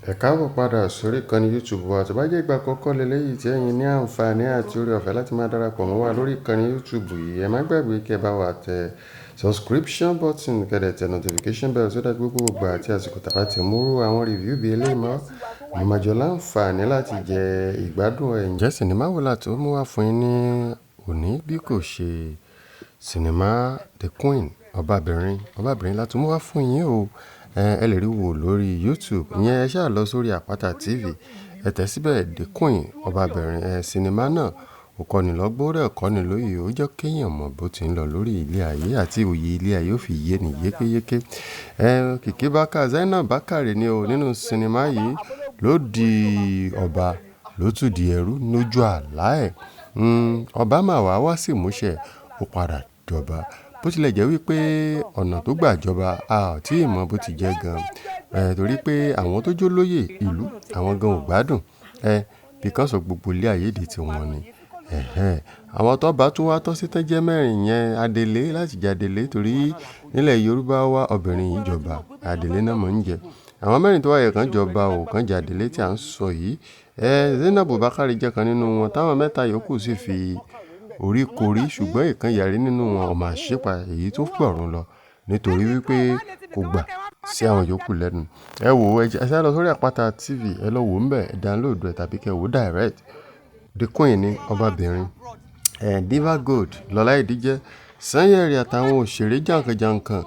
Ẹ káàbọ̀ padà sórí ìkànnì YouTube wa. Tó bá jẹ́ ìgbà àkọ́kọ́ lélẹ́yìí tí ẹ̀yin ní àǹfààní àti oore ọ̀fẹ́ láti máa darapọ̀ mọ́ wa lórí ìkànnì YouTube yìí, ẹ má gbàgbé kí ẹ bá wa tẹ subscription button, kẹ́ dẹ̀ tẹ notification bell so that gbogbo ìgbà àti àsìkò tàbá ti múrú àwọn review bí eléyìí mọ́, mo máa jọ láǹfààní láti jẹ ìgbádùn ẹ̀. Ǹjẹ́ sinimá wo la tó mú wá fún yín ní òní bí kò ṣe sinimá The Queen, ọbabìnrin, ọbabìnrin la tún mú wá fún yín o. Ẹ lè rí wò lórí YouTube. Ìyẹn ẹ ṣáà lọ sórí Àpáta TV. Ẹ tẹ̀ síbẹ̀ The Queen, ọbabìnrin. Ẹ sinimá náà ó kọ́ni lọ́gbọ́n, ó dẹ̀ kọ́ni lóye, ó jẹ́ kí èèyàn mọ̀ bó ti ń lọ lórí ilé ayé àti òye ilé ayé ó fi yé ni yékéyéké. Kìkì Bákà, Zainab Bákàrè ni o nínú sinimá yìí ló di ọba, ló tún di ẹrú lójú àlá ẹ̀. Ọba máa wá wá sí ìmúṣẹ, ó padà jọba. Bó tilẹ̀ jẹ́ wípé ọ̀nà tó gbà jọba a ò tí ì mọ̀ bó ti jẹ́ gan. Torí pé àwọn tó jólóyè ìlú, àwọn gan ò gbádùn. Because of gbogbo ilé ayé dè tí wọ́n ni. Ẹ̀hẹn. Àwọn tó bá tún wá tọ́ sí tán jẹ́ mẹ́rin yẹn, adelé láti jẹ́ adelé torí nílẹ̀ Yorùbá wa obìnrin yìí jọba, adelé náà mọ̀ ń jẹ. Àwọn mẹ́rin tó wá yẹ kán jọba ò kán jẹ́ adelé tí à ń sọ yìí. Zainab Bákàrè jẹ́ kan nínú wọn, táwọn mẹ́ta yòókù sì fi orí korí, ṣùgbọ́n ìkan yàrí nínú wọn ọmọ àṣípa èyí tó gbọ̀run lọ nítorí wípé kò gbà sí àwọn yòókù lẹ́nu. Ẹ wò ó, ẹ sá lọ sórí Àpáta TV, ẹ lọ wò ó ńbẹ̀, ẹ download ẹ tàbí kí ẹ wò direct. The Queen ni ọbabìnrin. Diva Gold, Lọlá Ìdíjẹ́, Sanyẹ̀rì àtàwọn òṣèré jànkànjànkàn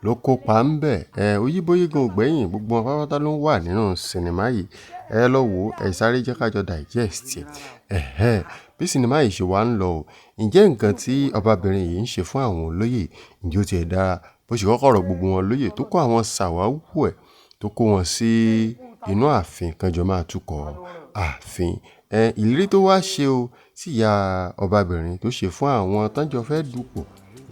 ló kópa ńbẹ̀. Oyíbóyí gan ò gbẹ́yìn, gbogbo wọn pátápátá ló wà nínú sinimá yìí. Ẹ lọ wò ó, ẹ sáré jẹ́ ká jọ digest ẹ̀. Ẹ̀hẹn. Bí sinimá yìí ṣe wà ń lọ o. Ǹjẹ́ nǹkan tí ọbabìnrin yìí ń ṣe fún àwọn olóyè, ǹjẹ́ ó ti ẹ̀ dára? Bó ṣe kọ́kọ́ rọ gbogbo wọn lóyè tó kó àwọn sàwáwù ẹ̀ tó kó wọn sí inú ààfin kan jọ máa tukọ̀ ààfin. Ìlérí tó wá ṣe o tí ìyá ọbabìnrin tó ṣe fún àwọn tán jọ fẹ́ dupò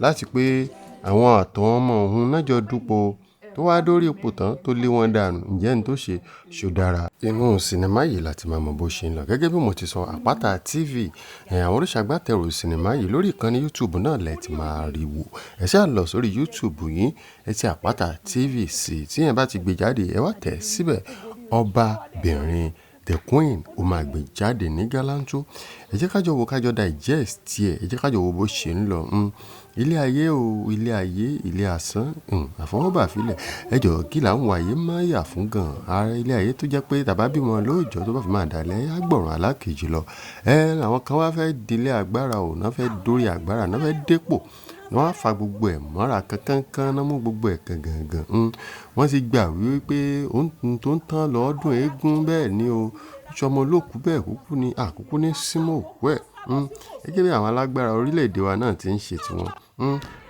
láti pé àwọn àtàwọn ọmọ òun náà jọ dupò tó wá dórí ipò tán tó lé wọn dànù. Ǹjẹ́ n tó ṣe ṣò dára? Inú sinimá yìí la ti máa mọ bó ṣe ń lọ. Gẹ́gẹ́ bí mo ti sọ, Àpáta TV, àwọn oríṣàgbátẹrù sinimá yìí lórí ìkànnì YouTube náà lẹ ti máa rí wò. Ẹ ṣáà lọ sórí YouTube yín, ẹ ti Àpáta TV sí, tí ẹ bá ti gbé jáde, ẹ wá tẹ̀ síbẹ̀ ọbabìnrin The Queen ó máa gbé jáde ní gálàńtó. Ẹ jẹ́ ká jọ wo, ká jọ digest ẹ̀, ẹ jẹ́ ká jọ wo bó ṣe ń lọ. Ilé ayé o, ilé ayé, ilé asán, àfọwọ́bà filẹ̀. Ẹ jọ̀ọ́ kí là ń wá ayé má yà fún gan. Ara ilé ayé tó jẹ́ pé tàbí bímọ lóòjọ́ tó bá fi máa dàlẹ̀, á gbọ̀run alákejì lọ. Àwọn kan wá fẹ́ di ilé agbára o, náà fẹ́ dórí agbára, náà fẹ́ dépò. Wọ́n á fa gbogbo ẹ̀ mọ́ra kankankan, náà mú gbogbo ẹ̀ gangangan. Wọ́n sì gbà wípé ohun tó ń tán lọ́dún eégún bẹ́ẹ̀ ni o. Ṣọmọ olóòkú bẹ́ẹ̀ kúkú ni, àkúkú ní símọ́ òkú ẹ̀. Gẹ́gẹ́ bí àwọn alágbára orílẹ̀ èdè wa náà tí ń ṣe tiwọn.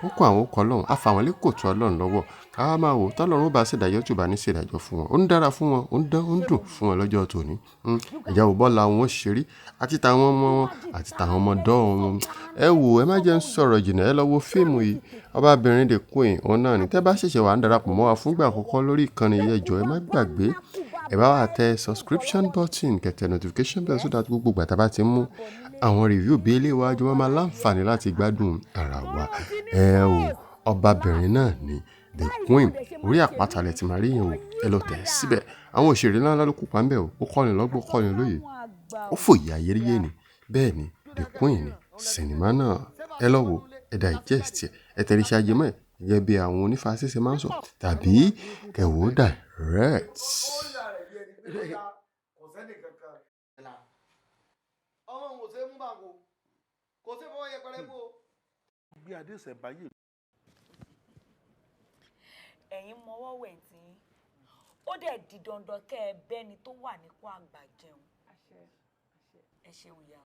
Ó kó àwọn okọ̀ Ọlọ́run, a fà wọ́n lé kòtò Ọlọ́run lọ́wọ́. Ká máa wò, tí Ọlọ́run ó bá ṣèdájọ́ tí ò bá ní ṣèdájọ́ fún wọn. Ó ń dára fún wọn, ó ń dán, ó ń dùn fún wọn lọ́jọ́ tòní. Ẹ̀já wo bọ́lá wọn ó ṣe rí àti tàwọn ọmọ wọn àti tàwọn ọmọdọ́ wọn. Ẹ wò, ẹ má jẹ́ ń sọ̀rọ̀ jìnnà, ẹ lọ wo fíìmù yìí. Ọbabìnrin The Queen, òun náà ni. Tẹ́ bá ṣẹ̀ṣẹ̀ wá ń darapọ̀ mọ́ wa fún ìgbà àkọ́kọ́ lórí ìkànnì yìí, ẹ jọ̀ọ́ ẹ má gbàgbé. Ẹ bá wa tẹ subscription button, kẹ́ tẹ notification bell so that gbogbo ìgbà tí a bá ti mú àwọn review bí eléyìí wá, jọ máa láǹfààní láti gbádùn ara wa. Ẹ ò, ọbabìnrin náà ni The Queen. Orí àpáta lẹ ti máa rí yẹn o. Ẹ lọ tẹ̀ síbẹ̀. Àwọn òṣèré ńlá ńlá ló kópa ńbẹ̀ o. Ó kọ́ni lọ́gbọ́n, ó kọ́ni lóye. Ó fòye ayé yé ni. Bẹ́ẹ̀ ni The Queen ni sinimá náà. Ẹ lọ wò, ẹ digest ẹ̀, ẹ tẹ̀lé ṣáájú mọ́ ẹ̀ gẹ́gẹ́ bí àwọn onífàsí ṣe máa ń sọ tàbí kẹ́ wò direct. Kò sẹ́nì kankan. Ọmọ òun ò ṣe é mú báńkò, kò ṣe é fọwọ́ yẹpẹrẹ mú o. Gbé adé ìṣẹ̀ǹbáyé. Ẹ̀yin mọwọ́ wẹ̀ tí yín, ó dẹ̀ di dandan kẹ́ ẹ bẹ́ni tó wà nípò àgbà jẹun. Ẹ ṣeun ìyá.